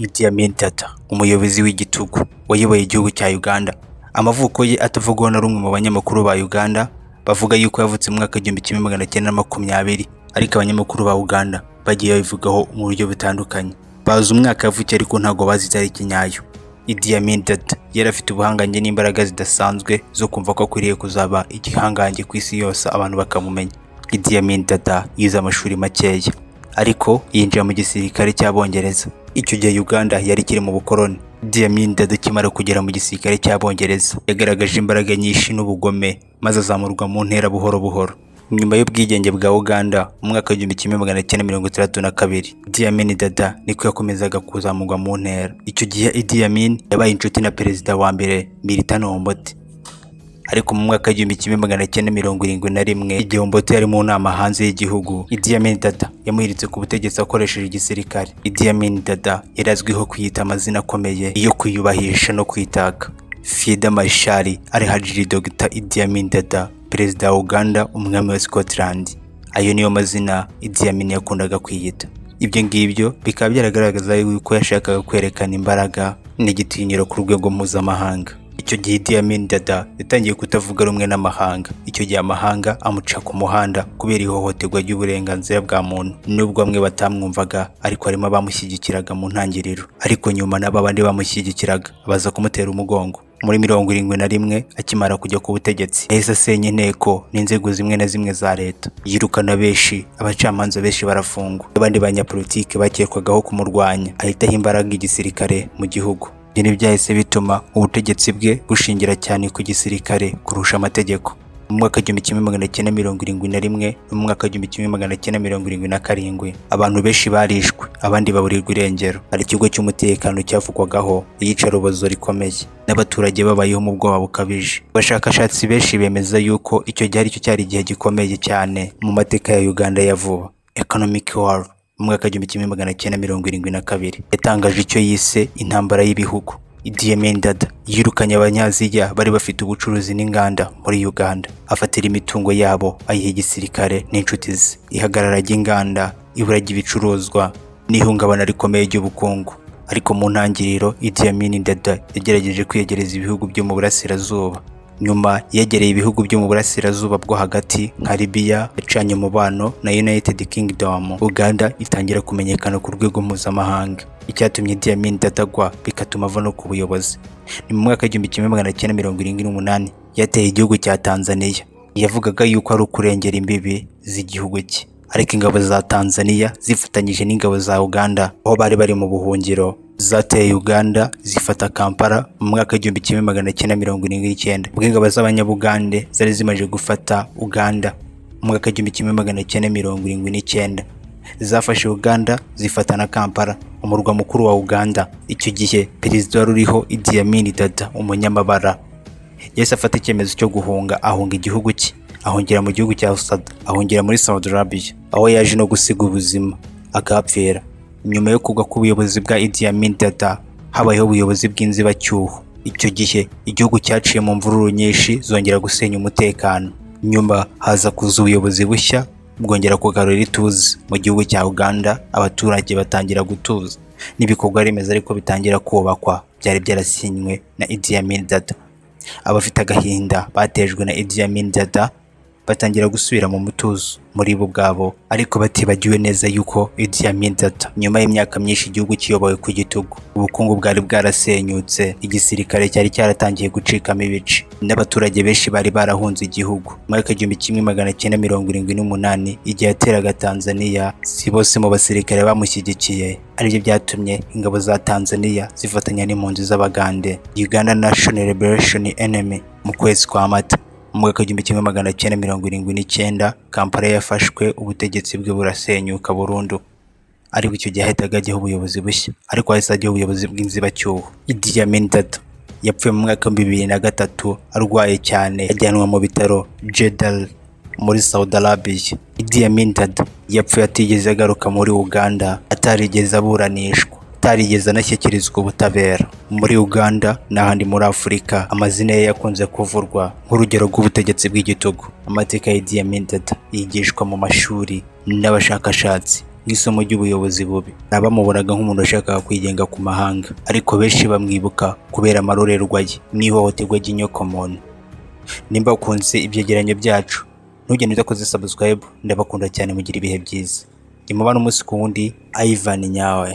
Idi Amin Dada, umuyobozi w'igitugu wayoboye igihugu cya Uganda. Amavuko ye atavugwaho na rumwe mu banyamakuru ba Uganda, bavuga yuko yavutse mu mwaka 1920, ariko abanyamakuru ba Uganda bagiye babivugaho mu buryo butandukanye. Bazi umwaka yavukiye, ariko ntabwo bazi itariki nyayo. Idi Amin Dada yari afite ubuhangange n'imbaraga zidasanzwe zo kumva ko akwiriye kuzaba igihangange ku isi yose, abantu bakamumenya. Idi Amin Dada yize amashuri makeya, ariko yinjira mu gisirikare cy'Abongereza. Icyo gihe Uganda yari ikiri mu bukoloni. Idi Amin Dada akimara kugera mu gisirikare cy'Abongereza, yagaragaje imbaraga nyinshi n'ubugome, maze azamurwa mu ntera buhoro buhoro. Nyuma y'ubwigenge bwa Uganda mu mwaka w'1962, Idi Amin Dada niko yakomezaga kuzamurwa mu ntera. Icyo gihe Idi Amin yabaye inshuti na perezida wa mbere Milton Obote. Ariko mu mwaka w'1971, igihe Obote yari mu nama hanze y'igihugu, Idi Amin Dada yamuhiritse ku butegetsi akoresheje igisirikare. Idi Amin Dada yari azwiho kwiyita amazina akomeye yo kwiyubahisha no kwitaka: Field Marshal Alhaji Dr Idi Amin Dada, Perezida wa Uganda, Umwami wa Scotland. Ayo niyo mazina Idi Amin yakundaga kwiyita. Ibyo ngibyo bikaba byaragaragaza yuko yashakaga kwerekana imbaraga n'igitinyiro ku rwego mpuzamahanga. Icyo gihe Idi Amin Dada yatangiye kutavuga rumwe n'amahanga. Icyo gihe amahanga amuca ku muhanda kubera ihohoterwa ry'uburenganzira bwa muntu. Nubwo bamwe batamwumvaga, ariko harimo abamushyigikiraga mu ntangiriro, ariko nyuma n'abo bandi bamushyigikiraga baza kumutera umugongo. Muri 71, akimara kujya ku butegetsi, yahise asenya inteko n'inzego zimwe na zimwe za leta, yirukana benshi, abacamanza benshi barafungwa, abandi banyapolitike bakekwagaho kumurwanya, ahita aha imbaraga igisirikare mu gihugu. Ibyo byahise bituma ubutegetsi bwe bushingira cyane ku gisirikare kurusha amategeko. Mu mwaka 1971 no mu mwaka 1977, abantu benshi barishwe, abandi baburirwa irengero. Hari ikigo cy'umutekano cyavugwagaho iyicarubozo rikomeye, n'abaturage babayeho mu bwoba bukabije. Abashakashatsi benshi bemeza yuko icyo gihe aricyo cyari igihe gikomeye cyane mu mateka ya Uganda ya vuba. Economic War. Mu mwaka 1972 yatangaje icyo yise intambara y'ibihugu. Idi Amin Dada yirukanye Abanyaziya bari bafite ubucuruzi n'inganda muri Uganda, afatira imitungo yabo ayiha igisirikare n'inshuti ze. Ihagarara ry'inganda, ibura ry'ibicuruzwa n'ihungabana rikomeye ry'ubukungu. Ariko mu ntangiriro Idi Amin Dada yagerageje kwiyegereza ibihugu byo mu burasirazuba. Nyuma yegereye ibihugu byo mu burasirazuba bwo hagati nka Libya, yacanye umubano na United Kingdom. Uganda itangira kumenyekana ku rwego mpuzamahanga. Icyatumye Idi Amin Dada agwa, bigatuma ava no ku buyobozi, ni mu mwaka w'1978 yateye igihugu cya Tanzania. Yavugaga yuko ari ukurengera imbibi z'igihugu cye, ariko ingabo za Tanzania zifatanyije n'ingabo za Uganda aho bari bari mu buhungiro zateye Uganda, zifata Kampala mu mwaka w'1979. Ubwo ingabo z'Abanyabugande zari zimaze gufata Uganda mu mwaka w'1979, zafashe Uganda, zifata na Kampala, umurwa mukuru wa Uganda. Icyo gihe perezida wari uriho, Idi Amin Dada, umunyamabara, yahise afata icyemezo cyo guhunga, ahunga igihugu cye, ahungira mu gihugu cya Saudi, ahungira muri Saudi Arabia, aho yaje no gusiga ubuzima akahapfira. Nyuma yo kugwa k'ubuyobozi bwa Idi Amin Dada, habayeho ubuyobozi bw'inzibacyuho. Icyo gihe igihugu cyaciye mu mvururu nyinshi zongera gusenya umutekano. Nyuma haza kuza ubuyobozi bushya bwongera kugarura ituze mu gihugu cya Uganda, abaturage batangira gutuza, n'ibikorwa remezo ariko bitangira kubakwa byari byarasinywe na Idi Amin Dada. Abafite agahinda batejwe na Idi Amin Dada batangira gusubira mu mutuzo muri bo ubwabo, ariko batibagiwe neza yuko Idi Amin Dada, nyuma y'imyaka myinshi igihugu kiyobowe ku gitugu, ubukungu bwari bwarasenyutse, igisirikare cyari cyaratangiye gucikamo ibice, n'abaturage benshi bari barahunze igihugu. Mu mwaka 1978, igihe yateraga Tanzania, si bose mu basirikare bamushyigikiye, aribyo byatumye ingabo za Tanzania zifatanya n'impunzi z'Abagande, Uganda National Liberation Army. Mu kwezi kwa Mata mu mwaka w'1979, Kampala yafashwe, ubutegetsi bwe burasenyuka burundu. Ariko icyo gihe hahitaga hajyaho ubuyobozi bushya, ariko hahise hajyaho ubuyobozi bw'inzibacyuho. Idi Amin Dada yapfuye mu mwaka w'2003 arwaye cyane, ajyanwa mu bitaro Jeddah muri Saudi Arabia. Idi Amin Dada yapfuye atigeze agaruka muri Uganda, atarigeze aburanishwa, atarigeze anashyikirizwa ubutabera. Muri Uganda n'ahandi muri Afurika, amazina ye yakunze kuvurwa nk'urugero rw'ubutegetsi bw'igitugu. Amateka ya Idi Amin Dada yigishwa mu mashuri n'abashakashatsi. nk'isomo ry'ubuyobozi bubi. Hari abamubonaga nk'umuntu washakaga kwigenga ku mahanga, ariko benshi bamwibuka kubera amarorerwa ye n'ihohoterwa ry'inyokomuntu. Nimba ukunze ibyegeranyo byacu, ntugende udakoze subscribe. Ndabakunda cyane, mugira ibihe byiza. Nimubana umunsi ku wundi, Ivan Nyawe.